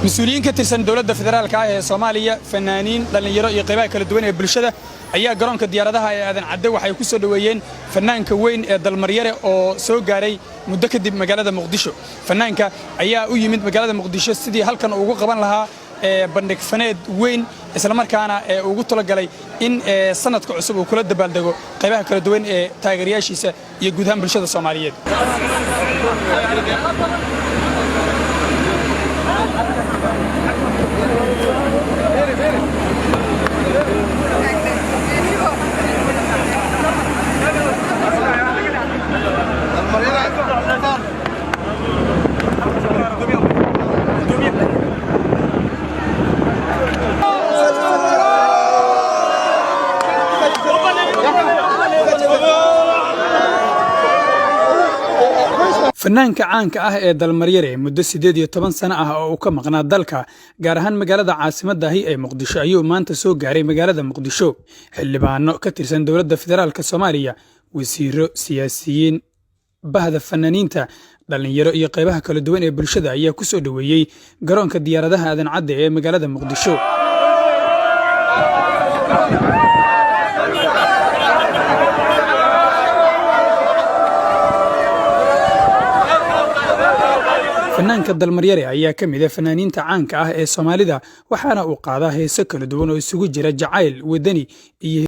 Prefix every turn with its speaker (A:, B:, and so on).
A: Mas-uuliyiin ka tirsan dowladda federaalka ah ee Soomaaliya, fanaaniin, dhallinyaro iyo qaybaha kala duwan ee bulshada ayaa garoonka diyaaradaha ee Aadan Cadde waxay ku soo dhoweeyeen fanaanka weyn ee Dalmaryare oo soo gaaray muddo kadib magaalada Muqdisho. Fanaanka ayaa u yimid magaalada Muqdisho sidii halkan ugu qaban lahaa bandhig faneed weyn, islamarkaana ee ugu talagalay in sanadka cusub uu kula dabaaldego qaybaha kala duwan ee taageerayaashiisa iyo guud ahaan bulshada Soomaaliyeed. Fanaanka caanka ah ee Dalmaryare muddo 18 sano ah oo uu ka maqnaa dalka, gaar ahaan magaalada caasimadaahi ee Muqdisho, ayuu maanta soo gaaray magaalada Muqdisho. Xildhibaano ka tirsan dowladda federaalka Soomaaliya, wasiiro, siyaasiyiin, bahda fanaaniinta, dhallinyaro iyo qaybaha kala duwan ee bulshada ayaa ku soo dhoweeyey garoonka diyaaradaha Aadan Cadde ee magaalada Muqdisho. Fanaanka Dalmaryare ayaa ka mid ah fanaaniinta caanka ah ee Soomaalida, waxaana uu qaadaa heeso kala duwan oo isugu jira jacayl, wadani iyo